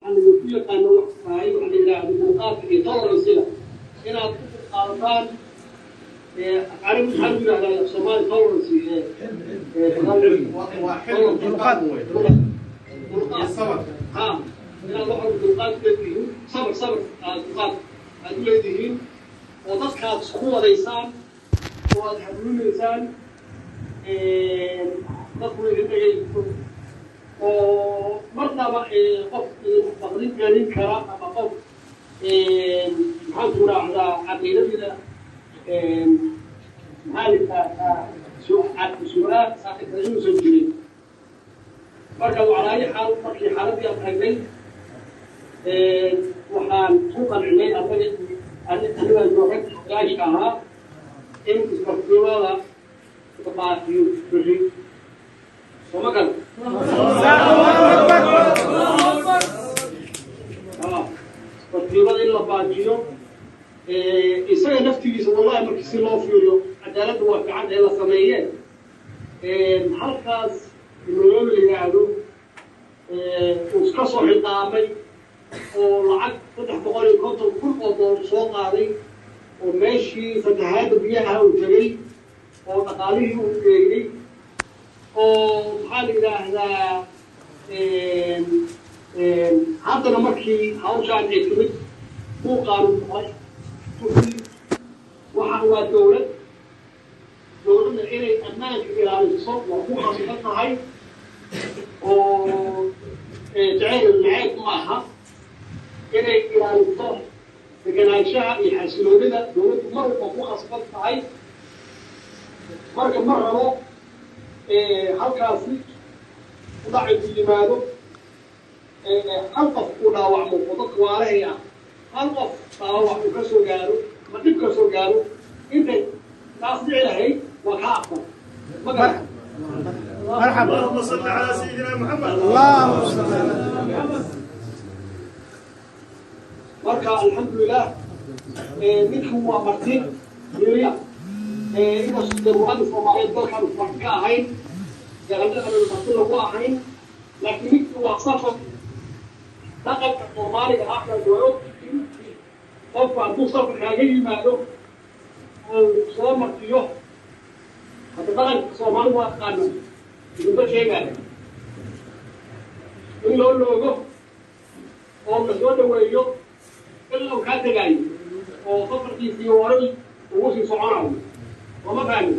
Waxaan ku yaqaano wax tahay waxa la yidhaahdo dulqaadka iyo tolerance-ga inaad ku qaadataan. Carabi maxaa lagu yidhahdaa Soomaali tolerance? Waa xilmi, dulqaad wey iyo sabr. Ha, inaad wax walba dulqaad u leedihiin, sabr aad dulqaad aad u leedihiin oo dadkaad isku wadaysaan oo aad hanuunaysaan, dadku idin dhegaysto oo marnaba qof idin baqdin gelin kara ama qof, maxaan ku raacdaa, caqiidadiina, maxaa la yidhaahdaa, su-aal saaxiibka inuusan jirin. Marka calaayi xaal, markii xaaladii aan tagnay, waxaan ku qancinay annaga, aniga iyo rag ogaashka ahaa, in isbartiimada la baafiyo berri. Sooma kale isbartiimada in la baajiyo isaga naftigiisa. Wallahi, markii si loo fiiriyo, cadaaladda waa fiican ee la sameeyeen. Halkaas Nairobi la yidhaahdo uu iska soo xiqaamay oo lacag 350,000 oo doolar soo qaaday oo meeshii fatahaadda biyaha uu tegey oo dhaqaalihii uu geeyey oo, maxaa la yidhaahdaa, haddana markii hawshaan ay timid buuqaanu noqday. Waxaan waa dowlad, dowladna inay ammaanka ilaaliso waa ku khasban tahay oo jacayl naceeb ma aha. Inay ilaaliso deganaanshaha iyo xasiloonida dowladdu mar walba ku khasban tahay. Marka ma rabo halkaasi udhacigu yimaado, hal qof uu dhaawacmo oo dadka waalahay ah hal qof dhaawac uu ka soo gaaro ama dhib ka soo gaaro. Intay taas dhici lahayd waa kaa aqbal, ma garan. مرحبا. اللهم صل على سيدنا محمد. اللهم صل على محمد. Marka alxamdulilah, ninkan waa marti miya, inkastoo dee ruuxada Soomaaliyeed dalkan marti ka ahayn, deeqandada marti lagu ahayn, laakiin ninki waa safar. Dhaqanka Soomaaliga ahna waa ogtihiin, qofku hadduu safar kaaga yimaado oo soo martiyo, hadda dhaqanka Soomaaliga waa taqaana, idinba sheegaya in loo loogo oo la soo dhaweeyo ilaa uu kaa tegaayo oo safarkiisii horay ugu sii soconayo. Sooma fahmi?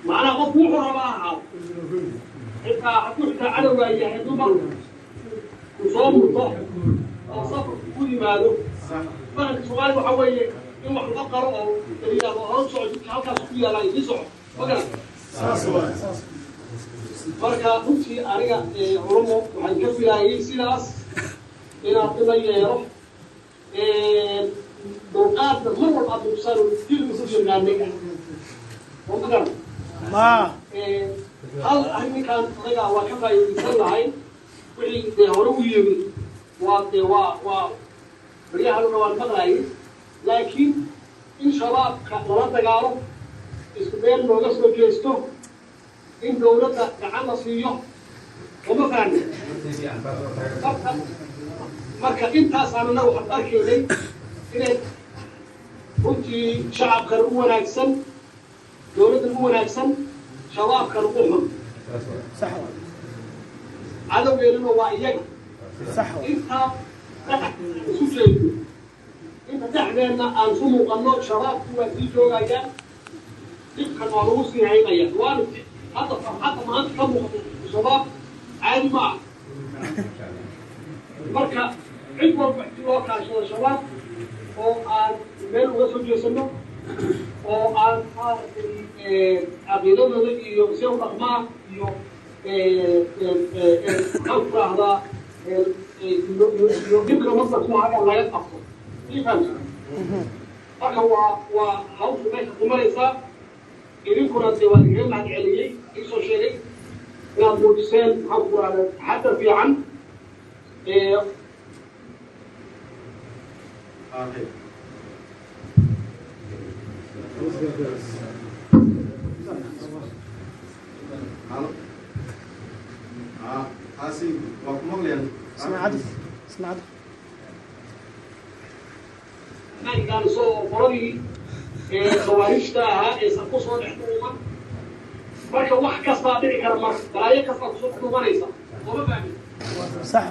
Macnaha qofku wuxuu rabaa ahaado, xitaa hadduu xitaa cadowgaa yahay, hadduu mar ku soo murto oo safarku ku yimaado, dhaqanka Soomaaliga waxa weeye in wax loo qaro oo la yidhahdo hore u soco, jidka halkaas ku yaallaa sii soco. Ma garan? Marka runtii aniga culumo waxaan ka filaayay sidaas inaad ila yeelo dulqaadna mar walba aad muujisaan oo dilka ku yaqaanay oo, ma garan? ما Hal arrin ninkaan anaga waa ka faa'iidaysan lahayn. Wixii dee hore u yimi waa dee waa baryahan waan maqlaayay, laakiin in Shabaabka lala dagaalo, isku meel looga soo jeesto, in dowladda gacan la siiyo, uma fahmi? Marka intaasaan annaga waxaan arkaynay inay runtii shacabkana u wanaagsan, dowladdan u wanaagsan, Shabaabkana u xun. صح. Cadowgeennuna waa iyaga. صح. Intaa isu jeedo, inta dhexdeenna aan isu muuqanno, Shabaabku waa sii joogayaan, dhibkan waa lagu sii haynaya. Waana hadda farxadda maanta ka muuqata Shabaab caadi ma ah. Marka cid walba in loo kaashado Shabaab oo aan meel uga soo jeesano oo aan maaragtay caqiidadooda iyo si u dhaqmaan iyo, maxaan ku rahdaa, iyo dhibka ummadda ku haya laga qabto. Ii fahamsan? Marka waa hawshu meesha ku maraysaa. Idinkuna dee waa idinkaga mahad celiyey, iisoo sheegay inaad muujiseen, maxaan ku rahdaa, taxadar fiican. Halo. Ah, Haa sayidi, waa ku maqlayaan. Isma cadif, isma cadif. Maankaaniso oo qoladii khawaarijta ahaa aysan kusoo dhex dhuuman. Marka wax kastaa dhici kara, marka balaayo kastaa kusoo dhex dhuumanaysa, sooma fahmin? Sax.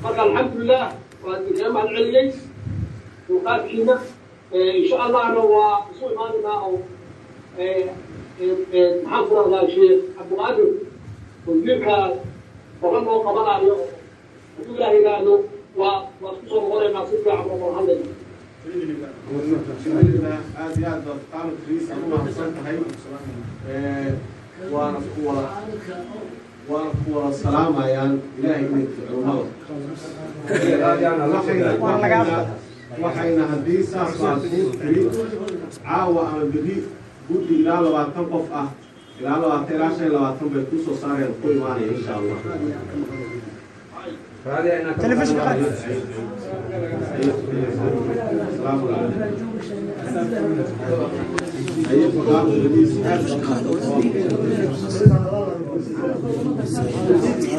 Marka alxamdulilah, waa idinkaga mahad celiyey dulqaadkiina. Insha Allahna waa isu imaanaynaa oo maxaan ku rahdaa, Sheekh Cabdiqaadir wasiirka balan loo qabanayo, hadduu Ilaah yidhaahdo waa isku soo noqonaynaa si fiican oo wada hadlayna. Alxamdulilah, aad iyo aad baad qaamat riis aad u mahadsan tahay. Waana ku wada salaamayaan Ilaahay inay culimada. Waxayna haddii saas baa kuu tiri, caawa ama beri guddi ilaa 20 qof ah, ilaa 20 ilaa 25 bay kusoo saareen, ku imaanaya insha Allah. Telefishinka qaad. Asalaamu calaykum. Haye, faqaamatu riis aad.